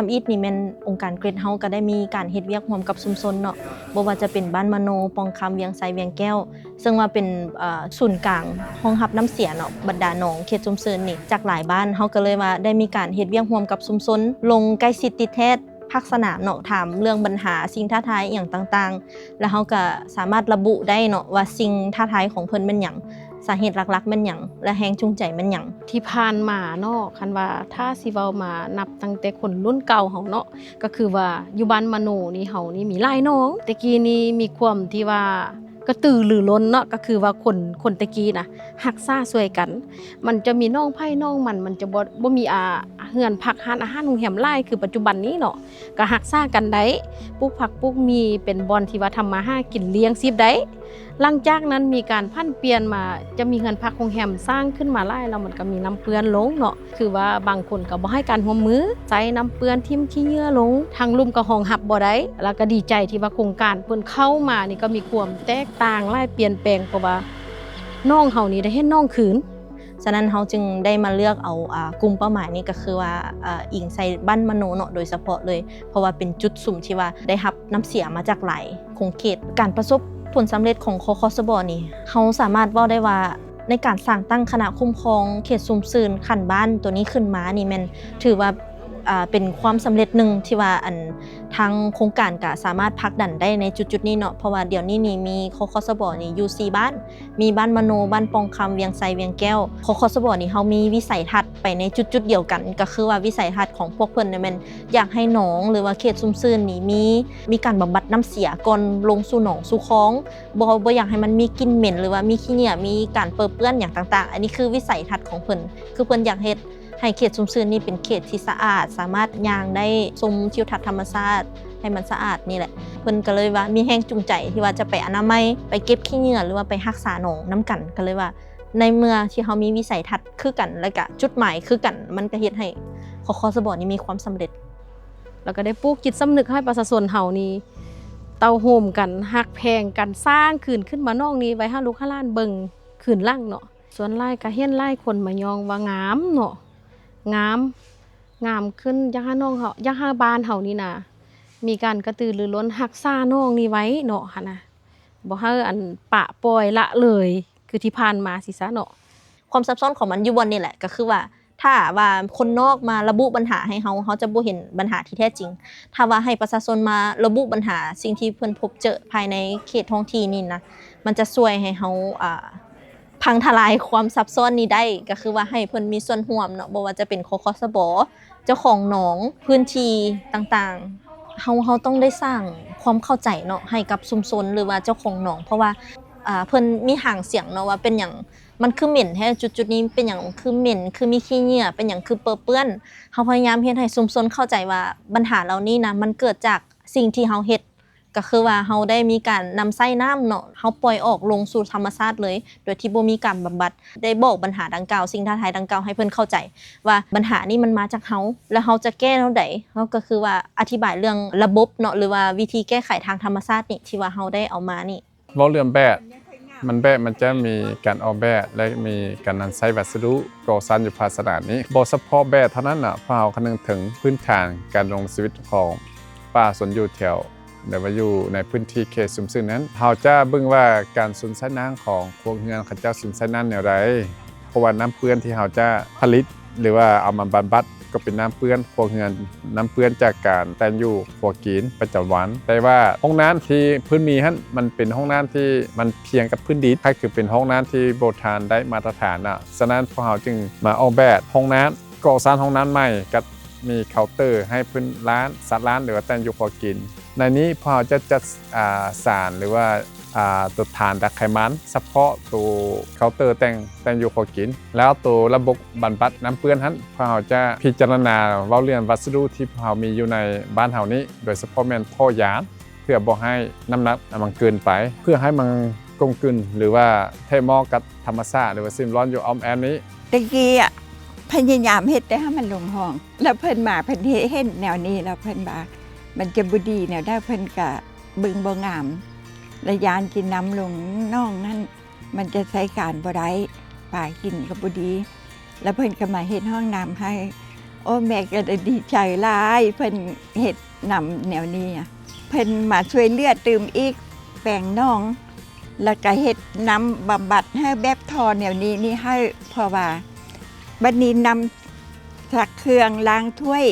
ທຳອິດນີ້ແມ່ນອົງການ ເກຣັດ ເຮົາກໍໄດ້ມີການເຮັດວຽກຮ່ວມກັບຊຸມຊົນເນາະ, ບໍ່ວ່າຈະເປັນບ້ານມະໂນ, ປ່ອງຄຳ, ວຽງໄຊ, ວຽງແກ້ວ, ເຊິ່ງວ່າເປັນ ເອີ ສູນກາງຮອງຮັບນ້ຳເສຍເນາະ, ບັນດາໜອງເຂດຊຸມຊື່ນນີ້ຈາກຫຼາຍບ້ານ. ເຮົາກໍເລີຍວ່າໄດ້ມີການເຮັດວຽກຮ່ວມກັບຊຸມຊົນ, ລົງໃກ້ຊິດຕິດແທດ ພາກສະໜາມເນາະ, ຖາມເລື່ອງບັນຫາສິ່ງທ້າທາຍອີ່ຫຍັງຕ່າງໆ ແລ້ວເຮົາກໍສາມາດລະບຸໄດ້ເນາະວ່າສິ່ງທ້າທາຍຂອງເພິ່ນແມ່ນຫຍັງ, ສາເຫດຫຼັກໆແມ່ນຫຍັງ ແລະ ແຮງຈູງໃຈແມ່ນຫຍັງ. ທີ່ຜ່ານມາເນາະ, ຄັນວ່າຖ້າຊິເວົ້າມານັບຕັ້ງແຕ່ຄົນລຸ້ນເກົ່າເຮົາເນາະ, ກໍຄືວ່າຢູ່ບ້ານມະໂນນີ້ ເຮົານີ້ມີຫຼາຍໜອງ. ແຕ່ກີ້ນີ້ມີຄວາມທີ່ວ່າກະຕືລືລົ້ນເນາະ, ກໍຄືວ່າຄົນ ຄົນແຕ່ກີ້ນະ ຮັກສາຊ່ວຍກັນ, ມັນຈະມີໜອງໃຜໜອງມັນ, ມັນຈະບໍ່ ບໍ່ມີ ອາ ເຮືອນພັກ, ຮ້ານອາຫານ, ໂຮງແຮມຫຼາຍຄືປັດຈຸບັນນີ້ເນາະ, ກໍຮັກສາກັນໄດ້, ປູກຜັກປູກໝີ່, ເປັນບ່ອນທີ່ວ່າທຳມາຫາກິນລ້ຽງຊີບໄດ້. ຫຼັງຈາກນັ້ນມີການຜັນປ່ຽນມາ, ຈະມີເຮືອນພັກໂຮງແຮມສ້າງຂຶ້ນມາຫຼາຍ, ແລ້ວມັນກໍມີນ້ຳເປື້ອນລົງເນາະ, ຄືວ່າບາງຄົນກໍບໍ່ໃຫ້ການຮ່ວມມື, ໃຊ້ນ້ຳເປື້ອນ, ຖິ້ມຂີ້ເຫຍື້ອລົງ, ທາງລຸ່ມກໍຮອງຮັບບໍ່ໄດ້. ແລ້ວກໍດີໃຈທີ່ວ່າໂຄງການເພິ່ນເຂົ້າມານີ້ ກໍມີຄວາມແຕກຕ່າງຫຼາຍ, ປ່ຽນແປງ, ເພາະວ່າໜອງເຮົານີ້ໄດ້ເຫັນໜອງຄືນ. ສະນັ້ນເຮົາຈຶ່ງໄດ້ມາເລືອກເອົາ ອາ ກຸ່ມເປົ້າໝາຍນີ້ ກໍຄືວ່າ ອາ ອີງໃສ່ບ້ານມະໂນເນາະ ໂດຍສະເພາະເລີຍ, ເພາະວ່າເປັນຈຸດສຸມທີ່ວ່າໄດ້ຮັບນ້ຳເສຍມາຈາກຫຼາຍຂົງເຂດ. ການປະສົບຜົນສຳເລັດຂອງ ຄຄສບ ນີ້ ເຮົາສາມາດເວົ້າໄດ້ວ່າ ໃນການສ້າງຕັ້ງຄະນະຄຸ້ມຄອງເຂດຊຸມຊື່ນຂັ້ນບ້ານໂຕນີ້ຂຶ້ນມານີ້ ແມ່ນຖືວ່າ ອາ ເປັນຄວາມສຳເລັດໜຶ່ງທີ່ວ່າ ອັນ ທາງໂຄງການກະສາມາດຜັກດັນໄດ້ໃນຈຸດໆນີ້ເນາະ, ເພາະວ່າດຽວນີ້ນີ້ມີ ຄຄສບ ນີ້ຢູ່ສີ່ບ້ານ, ມີບ້ານມະໂນ, ບ້ານປ່ອງຄຳ, ວຽງໄຊ, ວຽງແກ້ວ. ຄຄສບ ນີ້ເຮົາມີວິໄສທັດໄປໃນຈຸດໆດຽວກັນ, ກໍຄືວ່າວິໄສທັດຂອງພວກເພິ່ນນະແມ່ນຢາກໃຫ້ໜອງ ຫຼືວ່າເຂດຊຸມຊື່ນນີ້ມີ ມີການບຳບັດນ້ຳເສຍກ່ອນລົງສູ່ໜອງສູ່ຄອງ, ບໍ່ ບໍ່ຢາກໃຫ້ມັນມີກິ່ນເໝັນ ຫຼືວ່າມີຂີ້ເຫຍື້ອ ມີການເປິເປື້ອນຫຍັງຕ່າງໆ. ອັນນີ້ຄືວິໄສທັດຂອງເພິ່ນ, ຄືເພິ່ນຢາກເຮັດ ໃຫ້ເຂດຊຸມຊື່ນນີ້ເປັນເຂດທີ່ສະອາດ, ສາມາດຍ່າງໄດ້, ຊົມທິວທັດທຳມະຊາດໃຫ້ມັນສະອາດນີ້ແຫຼະ. ເພິ່ນກໍເລີຍວ່າມີແຮງຈູງໃຈທີ່ວ່າຈະໄປອະນາໄມ, ໄປເກັບຂີ້ເຫຍື້ອ ຫຼືວ່າໄປຮັກສາໜອງນຳກັນ. ກໍເລີຍວ່າໃນເມື່ອທີ່ເຮົາມີວິໄສທັດຄືກັນ ແລະກະຈຸດໝາຍຄືກັນ, ມັນກໍເຮັດໃຫ້ ຄຄສບ ນີ້ມີຄວາມສຳເລັດ. ແລ້ວກໍໄດ້ປູກຈິດສຳນຶກໃຫ້ປະຊາຊົນເຮົານີ້ເຕົ້າໂຮມກັນ, ຮັກແພງກັນ, ສ້າງຄືນຂຶ້ນມາໜອງນີ້ໄວ້ໃຫ້ລູກໃຫ້ຫຼານເບິ່ງຄືນຫຼັງເນາະ. ສ່ວນຫຼາຍກໍເຫັນຫຼາຍຄົນມາຍ້ອງວ່າງາມເນາະ, ງາມ, ງາມຂຶ້ນ. ຢາກໃຫ້ນ້ອງເຮົາ, ຢາກໃຫ້ບ້ານເຮົານີ້ນະ ມີການກະຕືລືລົ້ນຮັກສາໜອງນີ້ໄວ້ເນາະຫັ້ນນະ, ບໍ່ໃຫ້ ອັນ ປະປ່ອຍລະເລີຍຄືທີ່ຜ່ານມາຊີ້ຊະເນາະ. ຄວາມຊັບຊ້ອນຂອງມັນຢູ່ບ່ອນນີ້ແຫຼະ, ກໍຄືວ່າ ຖ້າວ່າຄົນນອກມາລະບຸບັນຫາໃຫ້ເຮົາ, ເຮົາຈະບໍ່ເຫັນບັນຫາທີ່ແທ້ຈິງ. ຖ້າວ່າໃຫ້ປະຊາຊົນມາລະບຸບັນຫາ, ສິ່ງທີ່ເພິ່ນພົບເຈີພາຍໃນເຂດທ້ອງທີ່ນີ້ນະ, ມັນຈະຊ່ວຍໃຫ້ເຮົາ ອາ ພັງທະລາຍຄວາມຊັບຊ້ອນນີ້ໄດ້, ກໍຄືວ່າໃຫ້ເພິ່ນມີສ່ວນຮ່ວມເນາະ, ບໍ່ວ່າຈະເປັນ ຄຄສບ, ເຈົ້າຂອງໜອງ, ພື້ນທີ່ຕ່າງໆ. ເຮົາ, ເຮົາຕ້ອງໄດ້ສ້າງຄວາມເຂົ້າໃຈເນາະ ໃຫ້ກັບຊຸມຊົນ ຫຼືວ່າເຈົ້າຂອງໜອງ, ເພາະວ່າ ອາ ເພິ່ນມີຫາງສຽງເນາະ ວ່າເປັນຫຍັງມັນຄືເໝັນແທ້, ຈຸດໆນີ້ເປັນຫຍັງຄືເໝັນ, ຄືມີຂີ້ເຫຍື້ອ, ເປັນຫຍັງຄືເປິເປື້ອນ. ເຮົາພະຍາຍາມເຮັດໃຫ້ຊຸມຊົນເຂົ້າໃຈວ່າບັນຫາເຫຼົ່ານີ້ນະ ມັນເກີດຈາກສິ່ງທີ່ເຮົາເຮັດ, ກໍຄືວ່າເຮົາໄດ້ມີການນຳໃຊ້ນ້ຳເນາະ, ເຮົາປ່ອຍອອກລົງສູ່ທຳມະຊາດເລີຍ ໂດຍທີ່ບໍ່ມີການບຳບັດ. ໄດ້ບອກບັນຫາດັ່ງກ່າວ, ສິ່ງທ້າທາຍດັ່ງກ່າວໃຫ້ເພິ່ນເຂົ້າໃຈວ່າບັນຫານີ້ມັນມາຈາກເຮົາ ແລ້ວເຮົາຈະແກ້ແນວໃດ. ເຮົາກໍຄືວ່າອະທິບາຍເລື່ອງລະບົບເນາະ ຫຼືວ່າວິທີແກ້ໄຂທາງທຳມະຊາດນີ້ ທີ່ວ່າເຮົາໄດ້ເອົາມານີ້. ເວົ້າເລື່ອງແບບ, ມັນແບບມັນຈະມີການອອກແບບ ແລະ ມີການນຳໃຊ້ວັດສະດຸກໍ່ສ້າງຢູ່ພາຍໃນນີ້. ບໍ່ສະເພາະແບບເທົ່ານັ້ນນະ, ພວກເຮົາຄຳນຶງເຖິງພື້ນຖານການດຳລົງຊີວິດຂອງປະຊາຊົນຢູ່ແຖວ ຫຼືວ່າຢູ່ໃນພື້ນທີ່ເຂດຊຸມຊື່ນນັ້ນ. ເຮົາຈະເບິ່ງວ່າການສູນໃຊ້ນ້ຳຂອງຄົວເຮືອນເຂົາເຈົ້າສູນໃຊ້ນ້ຳແນວໃດ, ເພາະວ່ານ້ຳເປື້ອນທີ່ເຮົາຈະຜະລິດ ຫຼືວ່າເອົາມາບຳບັດ ກໍເປັນນ້ຳເປື້ອນຄົວເຮືອນ, ນ້ຳເປື້ອນຈາກການແຕ່ງຢູ່ຄົວກິນປະຈຳວັນ. ແຕ່ວ່າຫ້ອງນ້ຳທີ່ເພິ່ນມີຫັ້ນ ມັນເປັນຫ້ອງນ້ຳທີ່ມັນພຽງກັບພື້ນດິນ, ກໍຄືເປັນຫ້ອງນ້ຳທີ່ບໍ່ທັນໄດ້ມາດຕະຖານນະ. ສະນັ້ນ ພວກເຮົາຈຶ່ງມາອອກແບບຫ້ອງນ້ຳ, ກໍ່ສ້າງຫ້ອງນ້ຳໃໝ່ ກັບມີເຄົາເຕີໃຫ້ພື້ນຮ້ານ, ສັດຮ້ານ ຫຼືວ່າແຕ່ງຢູ່ຄົວກິນ. ໃນນີ້ພວກເຮົາຈະຈັດ ອາ ສານ ຫຼືວ່າ ອາ ຕົວທານດັກໄຂມັນ ສະເພາະໂຕເຄົາເຕີແຕ່ງ, ແຕ່ງຢູ່ຄົວກິນ. ແລ້ວໂຕລະບົບບຳບັດນ້ຳເປື້ອນຫັ້ນ ພວກເຮົາຈະພິຈາລະນາເວົ້າເລື່ອງວັດສະດຸທີ່ພວກເຮົາມີຢູ່ໃນບ້ານເຮົານີ້, ໂດຍສະເພາະແມ່ນທໍ່ຢາງ, ເພື່ອບໍ່ໃຫ້ນ້ຳໜັກມັນເກີນໄປ, ເພື່ອໃຫ້ມັນກົງກືນ ຫຼືວ່າແທະເໝາະກັບທຳມະຊາດ ຫຼືວ່າສິ່ງແວດລ້ອມຢູ່ອ້ອມແອ້ມນີ້. ແຕ່ກີ້ອະ ພະຍາຍາມເຮັດແຕ່ໃຫ້ມັນລົງຮ່ອງ, ແລ້ວເພິ່ນມາ ເພິ່ນເຫັນແນວນີ້ ແລ້ວເພິ່ນວ່າມັນຈະບໍ່ດີແນວໃດ, ເພິ່ນກະເບິ່ງບໍ່ງາມ ແລະ ຢ້ານກິນນ້ຳລົງໜອງນັ້ນ ມັນຈະໃຊ້ການບໍ່ໄດ້, ປາກິນກໍບໍ່ດີ. ແລ້ວເພິ່ນກໍມາເຮັດຫ້ອງນ້ຳໃຫ້, ໂອ້ ແມ່ກໍໄດ້ດີໃຈຫຼາຍ ເພິ່ນເຮັດນ້ຳແນວນີ້ ເພິ່ນມາຊ່ວຍເຫຼືອຕື່ມອີກ ແປງໜອງ ແລ້ວກໍເຮັດນ້ຳບຳບັດໃຫ້ແບບທໍ່ແນວນີ້ນີ້ໃຫ້ ເພາະວ່າບັດນີ້ນ້ຳຊັກເຄື່ອງ ລ້າງຖ້ວຍ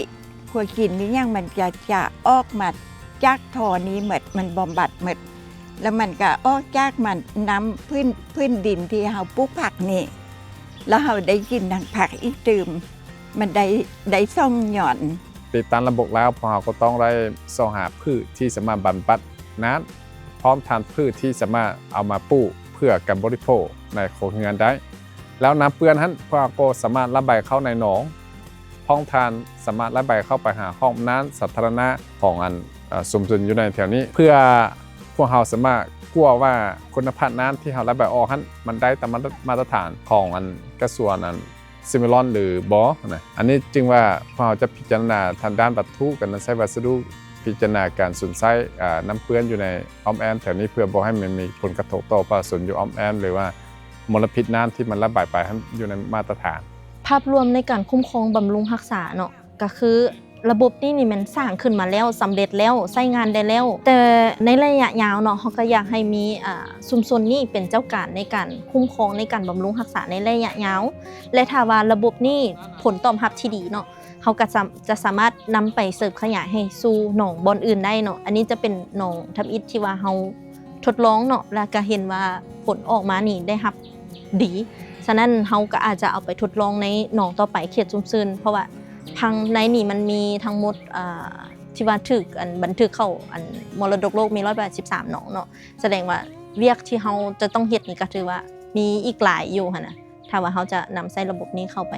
ຄົວກິນນີ້ຫຍັງ ມັນຈະ ຈະອອກມາຈາກທໍ່ນີ້ໝົດ ມັນບຳບັດໝົດ ແລ້ວມັນກໍອອກຈາກມັນ ນ້ຳພື້ນ ພື້ນດິນທີ່ເຮົາປູກຜັກນີ້ ແລ້ວເຮົາໄດ້ກິນທັງຜັກອີກຕື່ມ ມັນໄດ້ ໄດ້ສອງຍ້ອນ. ຕິດຕັ້ງລະບົບແລ້ວ ພວກເຮົາກໍຕ້ອງໄດ້ຊອກຫາພືດທີ່ສາມາດບຳບັດນ້ຳ ພ້ອມທັນພືດທີ່ສາມາດເອົາມາປູກເພື່ອການບໍລິໂພກໃນຄົວເຮືອນໄດ້ ແລ້ວນ້ຳເປື້ອນຫັ້ນ ພວກເຮົາກໍສາມາດລະບາຍເຂົ້າໃນໜອງ ພ້ອມທັນສາມາດລະບາຍເຂົ້າໄປຫາຫ້ອງນ້ຳສາທາລະນະຂອງອັນ ເອີ ຊຸມຊົນຢູ່ໃນແຖວນີ້ ເພື່ອພວກເຮົາສາມາດກວດວ່າຄຸນນະພາບນ້ຳທີ່ເຮົາລະບາຍອອກຫັ້ນ ມັນໄດ້ຕາມມາດຕະ ມາດຕະຖານຂອງອັນກະຊວງອັນ ຊິມິລອນ ຫຼືບໍ່ນະ. ອັນນີ້ຈຶ່ງວ່າພວກເຮົາຈະພິຈາລະນາທາງດ້ານວັດຖຸ ການນຳໃຊ້ວັດສະດຸ ພິຈາລະນາການສຸມໃຊ້ ອາ ນ້ຳເປື້ອນຢູ່ໃນອ້ອມແອ້ມແຖວນີ້ ເພື່ອບໍ່ໃຫ້ມັນມີຜົນກະທົບຕໍ່ປະຊາຊົນຢູ່ອ້ອມແອ້ມ ຫຼືວ່າມົນລະພິດນ້ຳທີ່ມັນລະບາຍໄປໃຫ້ຢູ່ໃນມາດຕະຖານ. ພາບລວມໃນການຄຸ້ມຄອງບຳລຸງຮັກສາເນາະ ກໍຄືລະບົບນີ້ນີ້ແມ່ນສ້າງຂຶ້ນມາແລ້ວ ສຳເລັດແລ້ວ ໃຊ້ງານໄດ້ແລ້ວ ແຕ່ໃນໄລຍະຍາວເນາະ ເຮົາກໍຢາກໃຫ້ມີ ອາ ຊຸມຊົນນີ້ເປັນເຈົ້າການໃນການຄຸ້ມຄອງ ໃນການບຳລຸງຮັກສາໃນໄລຍະຍາວ ແລະ ຖ້າວ່າລະບົບນີ້ຜົນຕອບຮັບທີ່ດີເນາະ ເຮົາກໍຈະ ຈະສາມາດນຳໄປເສີບຂະຫຍາຍໃຫ້ສູ່ໜອງບ່ອນອື່ນໄດ້ເນາະ. ອັນນີ້ຈະເປັນໜອງທຳອິດທີ່ວ່າເຮົາທົດລອງເນາະ ແລ້ວກໍເຫັນວ່າຜົນອອກມານີ້ໄດ້ຮັບດີ ສະນັ້ນເຮົາກໍອາດຈະເອົາໄປທົດລອງໃນໜອງຕໍ່ໄປ ເຂດຊຸມຊົນ ເພາະວ່າທາງໃນນີ້ມັນມີທັງໝົດ ເອີ ທີ່ວ່າຖືກອັນບັນທຶກເຂົ້າອັນມໍລະດົກໂລກມີຮ້ອຍແປດສິບສາມໜອງເນາະ ສະແດງວ່າວຽກທີ່ເຮົາຈະຕ້ອງເຮັດນີ້ກໍຖືວ່າມີອີກຫຼາຍຢູ່ຫັ້ນນະ ຖ້າວ່າເຮົາຈະນຳໃຊ້ລະບົບນີ້ເຂົ້າໄປ.